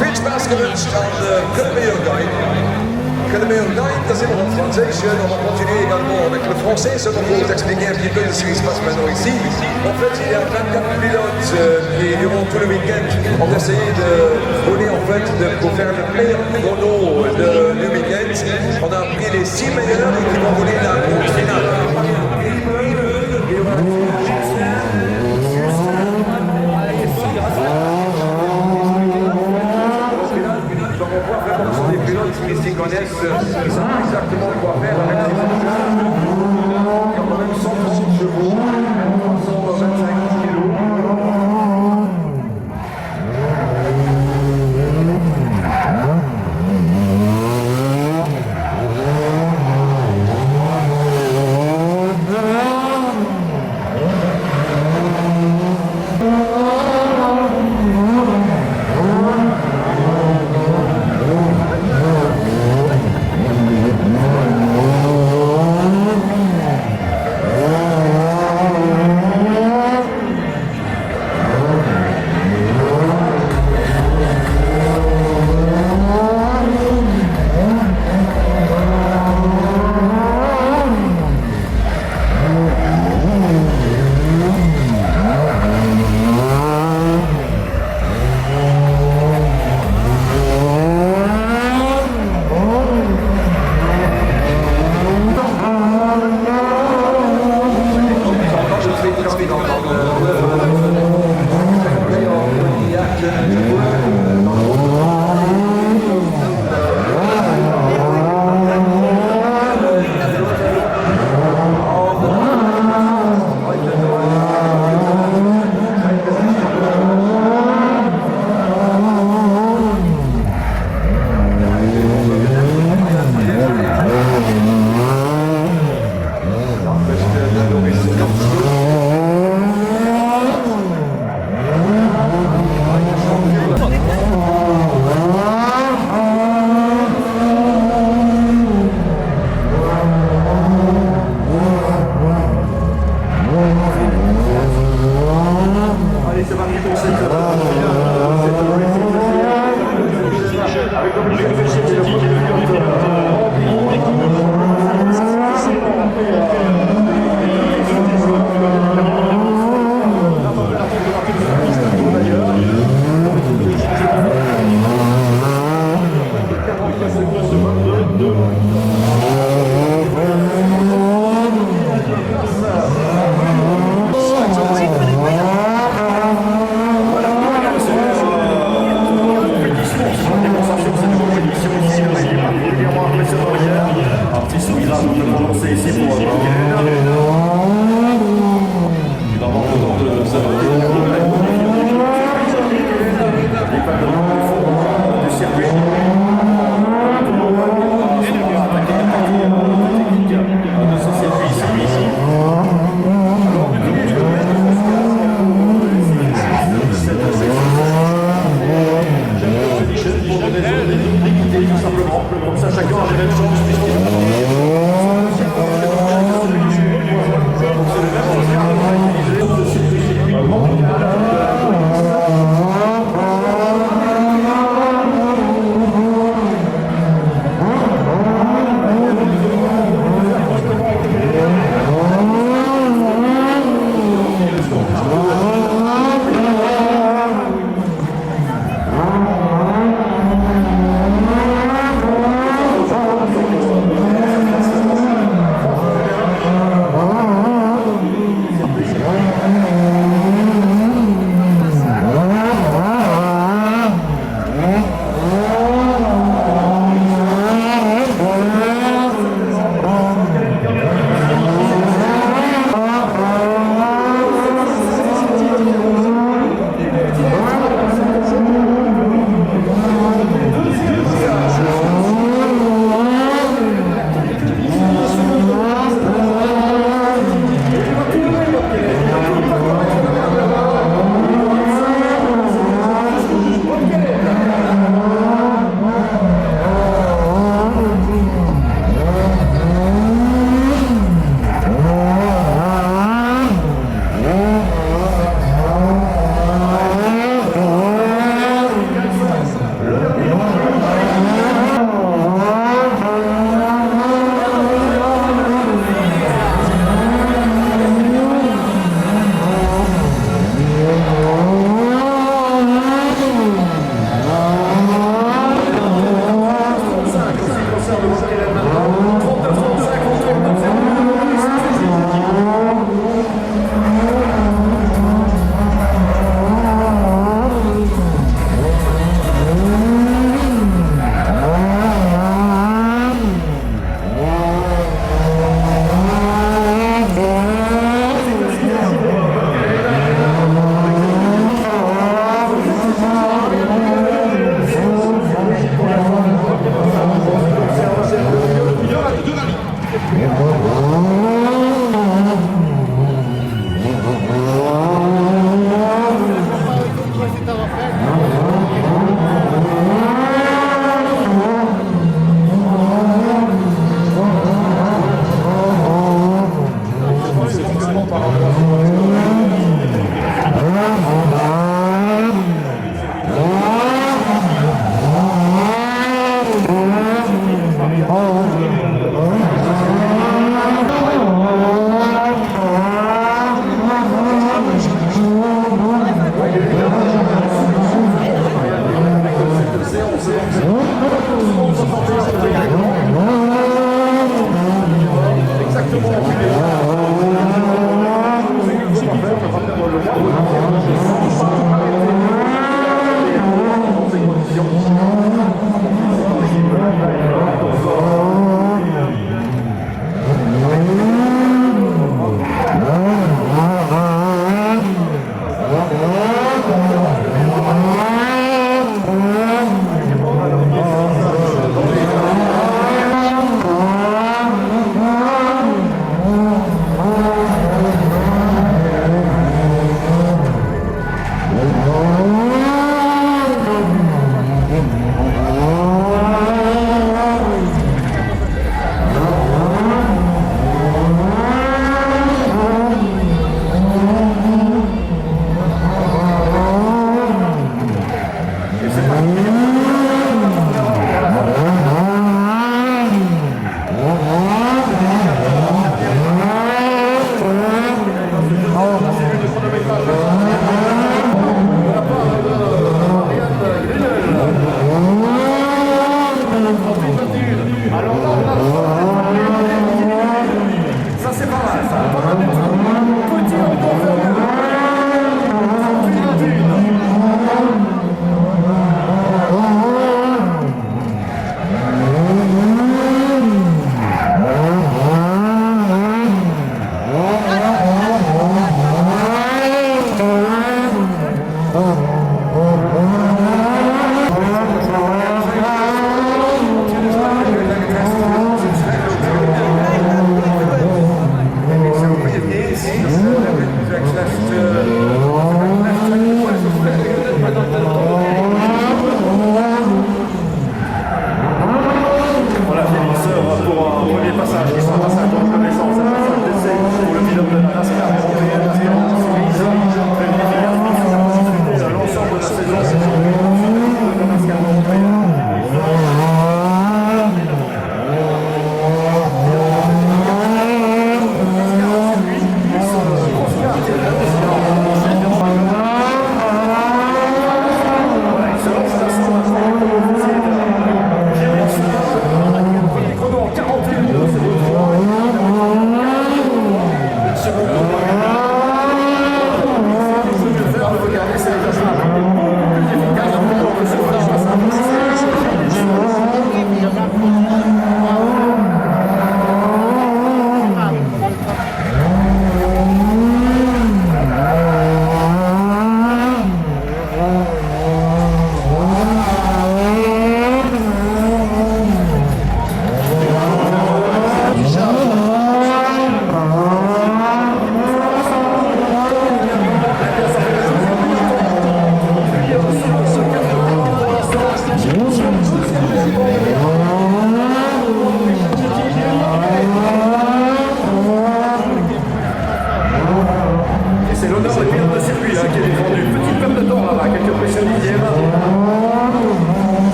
Vill Spaass gewënscht an que le meilleur gagne. Que le meilleur gagne, da si mer am Franséischen. On va continuer également avec le français, seulement pour vous expliquer un petit peu ce qui se passe maintenant ici. En fait, il y a 24 pilotes qui, durant tout le week-end, ont essayé de rouler en fait de, pour faire le meilleur chrono de, du week-end. On a pris les 6 meilleurs et qui vont rouler la grande finale. Donc on voit vraiment que ce sont des pilotes qui s'y connaissent, qui savent exactement quoi faire avec ces engins. Qui ont quand même 130 chevaux, 325 kilos.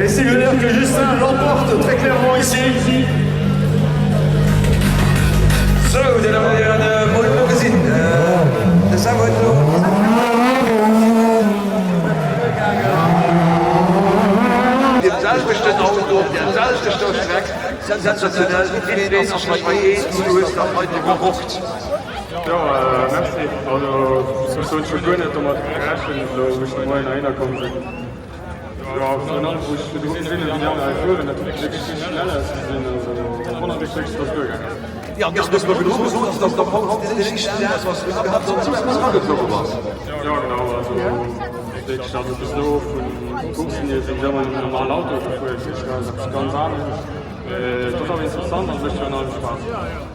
Et c'est l'honneur que Justin l'emporte. ici. Sou, Dir Dammen an Dir Hären, moien elo gesinn. De Sam huet elo Deem selwechten Auto op där selwechter Streck sensationell, jiddwereen ass sech hei eens, du hues dat heite gerockt. Jo, merci. Also ech hunn scho guer net domat gerechent, elo wou ech de Moien heihinner komm sinn. Jo, virun allem wou ech virdru gesinn hunn, wéi déi aner hei fueren, dat huet wierklech vill schnell ausgesinn. Also wonnert mech wierklech, dass et duergaang ass. Jo, du hues mer virdru gesot, dass der Paul haut den éischten Dag ass, wou du iwwerhaapt an esou eppes erageklomme bass. Jo, genau. Also wierklech, also bis elo vun Courssen hier sinn ech ëmmer nëmmen normal Auto gefuer, dat heescht, dat ass eppes ganz anescht. Et ass awer interessant an mécht virun allem Spaass.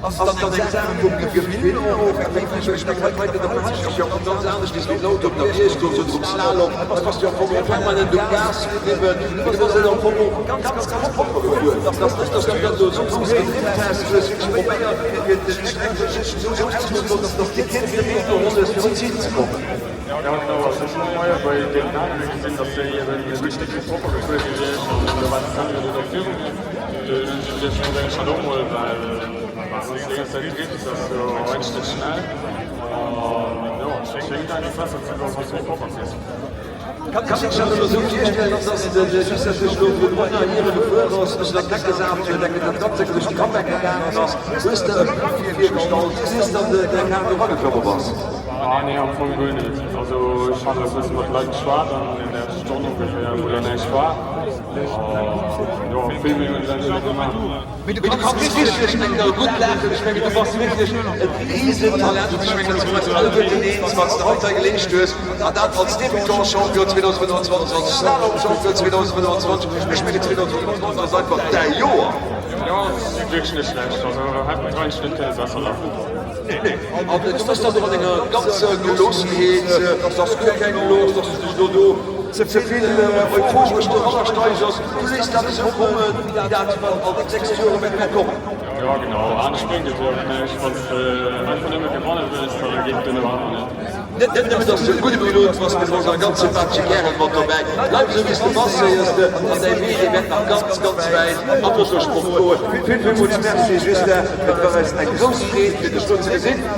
Ass dann eng Saach vum Gefill och, effektiv, ech mengen hei gëtt et sech jo ganz anescht wéi den Auto op der Biergcourse oder um Slalom, da bass du am Fong och permanent um Gas bliwwen, mee du bass elo am Fong och ganz, ganz propper gefuer. Et ass net, dass du dann do esou grouss gedrifft has, du hues wierklech probéiert fir d'Streck esou auszenotzen, dass de keen Feeler geholl hues fir un d'Zil ze kommen. Jo genau, also ech hunn hei bei deenen anere gesinn, datt déi eben e gutt Stéck méi propper gefuer sinn wéi ech an do war de Sam jo dunn och viru mir. Dunn hunn ech geduecht, ech probéieren dat och mol, well wann s de déi ganz Zäit drifts, ass jo eigentlech net schnell an jo, et schéngt einfach besser ze goen, wann s de méi propper fiers. Kann ech mir elo esou virstellen, dass de Justin sech elo viru manner Jore gefuer ass, e bëssen an d'Heck gesat huet, eng Etapp ganz sécher duerch de Comeback gegaangen ass. Hues de e Plan virgestallt, iers de an de Kart erageklomme bass? Ah nee, am Fong guer net. Also ech han e bësse mat Leit geschwat an der Stonn ongeféier wou da näischt war. An jo, vill méi hunn ech eigentlech net gemaach. Mee du kanns wierklech eng gutt laachen. Ech mengen du bass wierklech e Risentalent. Ech mengen dat si mer eis alleguerten eens, wat s de haut hei geleescht hues. An dat als Débutant-Champion 2025, als Slalom-Champion 2025. Ech mengen 2025 ass einfach däi Joer. Jo, ass wierklech net schlecht. Also hätt et eigentlech net kënne besser lafen. Nee, an du bass dann och an enger ganzer Geloossenheet, dass ass guer keng Loscht, dass du dech elo do ze vill euphoresch doranner steigerst. Du léiss dat esou kommen, wéi dat dann all nächst Joer erëm eng Kéier kommt. Jo genau, anescht bréngt et jo och näischt. Wann s de einfach nëmme gewanne wëlls, da geet et duerno awer net. Net nëmmen, dass du e gudde Pilot bass, mee du bass och e ganz sympathesche Kärel mat dobäi. Bleif esou wéi s du bass, séiers de, an däi Wee, dee wäert nach ganz, ganz wäit am Motorsport goen. Vill, villmools Merci, Justin. Et war eis eng grouss Freed, fir dech do ze gesinn.